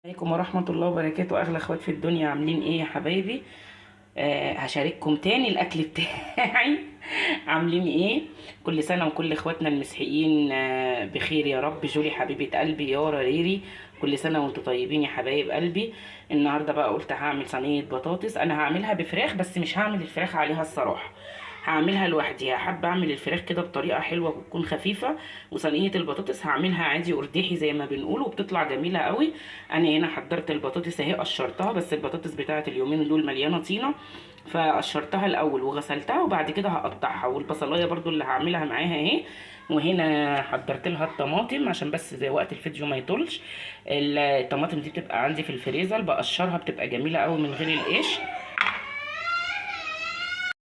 عليكم ورحمة الله وبركاته. أغلى اخوات في الدنيا، عاملين ايه يا حبايبي؟ هشارككم تاني الأكل بتاعي. عاملين ايه؟ كل سنة وكل اخواتنا المسيحيين بخير يا رب. جولي حبيبة قلبي، يارا ريري، كل سنة وانتم طيبين يا حبايب قلبي. النهاردة بقى قلت هعمل صينية بطاطس. أنا هعملها بفراخ، بس مش هعمل الفراخ عليها الصراحة، هعملها لوحدي. حابة اعمل الفراخ كده بطريقة حلوة وتكون خفيفة، وصينية البطاطس هعملها عادي قرديحي زي ما بنقول، وبتطلع جميلة قوي. انا هنا حضرت البطاطس اهي، قشرتها، بس البطاطس بتاعت اليومين دول مليانة طينة، فقشرتها الاول وغسلتها وبعد كده هقطعها. والبصلاية برضو اللي هعملها معاها اهي. وهنا حضرت لها الطماطم عشان بس زي وقت الفيديو ما يطولش. الطماطم دي بتبقى عندي في الفريزر، بقشرها بتبقى جميلة قوي من غير القش.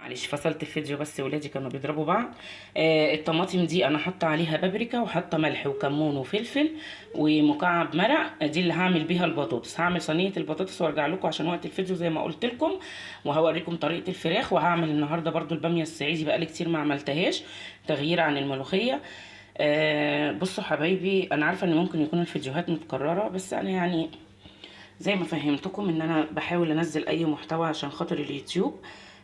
معلش فصلت الفيديو بس ولادي كانوا بيضربوا بعض. الطماطم دي انا حاطه عليها بابريكا، وحاطه ملح وكمون وفلفل ومكعب مرق. دي اللي هعمل بيها البطاطس. هعمل صينية البطاطس وارجع لكم عشان وقت الفيديو زي ما قلت لكم، وهوريكم طريقه الفراخ. وهعمل النهارده برضو الباميه الصعيدي، بقالي كتير ما عملتهاش، تغيير عن الملوخية. بصوا حبايبي، انا عارفه ان ممكن يكون الفيديوهات متكررة، بس انا يعني زي ما فهمتكم ان انا بحاول انزل اي محتوى عشان خاطر اليوتيوب،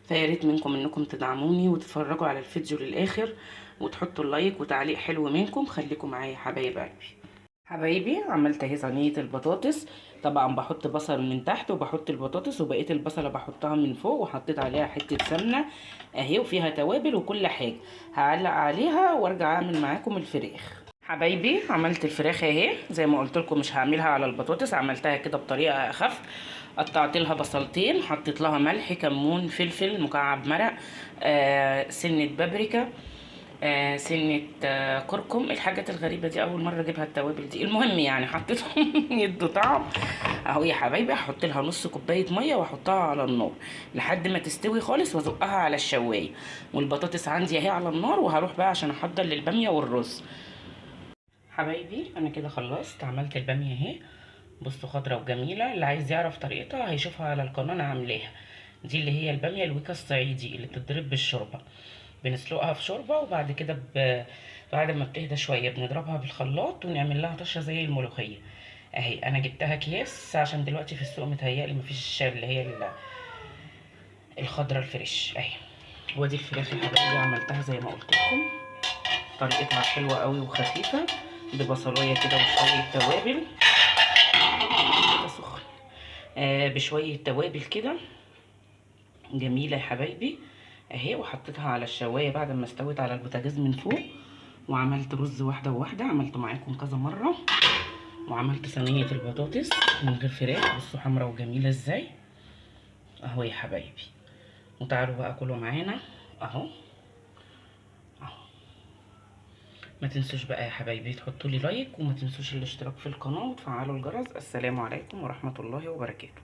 فيا ريت منكم انكم تدعموني وتتفرجوا على الفيديو للاخر وتحطوا ال like وتعليق حلو منكم. خليكم معايا يا حبايب قلبي. حبايبي عملت اهي صينية البطاطس. طبعا بحط بصل من تحت وبحط البطاطس، وبقية البصله بحطها من فوق، وحطيت عليها حتة سمنه اهي، وفيها توابل وكل حاجة. هعلق عليها وارجع اعمل معاكم الفراخ. حبايبي عملت الفراخ اهي زي ما قلت لكم، مش هعملها على البطاطس، عملتها كده بطريقة اخف. قطعت لها بصلتين، حطيت لها ملح كمون فلفل مكعب مرق، سنة بابريكا، سنة كركم. الحاجات الغريبة دي اول مرة اجيبها، التوابل دي. المهم يعني حطيتهم يدوا طعم اهو يا حبايبي. هحط لها نص كوباية مية واحطها على النار لحد ما تستوي خالص، وازقها على الشوايه. والبطاطس عندي اهي على النار، وهروح بقى عشان احضر للباميه والرز. حبايبي انا كده خلصت، عملت الباميه اهي، بصوا خضرة وجميلة. اللي عايز يعرف طريقتها هيشوفها على القناة انا عاملاها. دي اللي هي الباميه الويكا الصعيدي اللي بتتضرب بالشوربه، بنسلقها في شوربة، وبعد كده بعد ما بتهدى شوية بنضربها بالخلاط ونعمل لها طشه زي الملوخية اهي. انا جبتها اكياس عشان دلوقتي في السوق متهيألي مفيش اللي هي الخضرة الفريش اهي. ودي الفراخ يا حبايبي عملتها زي ما قلت لكم، طريقتها حلوة قوي وخفيفة، ببصلايه كده وشوية توابل كده سخن، بشوية توابل كده جميلة يا حبايبي اهي. وحطيتها على الشوايه بعد ما استوت على البوتاجاز من فوق. وعملت رز واحدة وواحدة، عملته معاكم كذا مرة. وعملت صينية البطاطس من غير فراخ، بصوا حمرا وجميلة ازاي اهو يا حبايبي. وتعالوا بقى كلوا معانا اهو اهو. ما تنسوش بقى يا حبايبي تحطوا لي like، وما تنسوش الاشتراك في القناة وتفعلوا الجرس. السلام عليكم ورحمة الله وبركاته.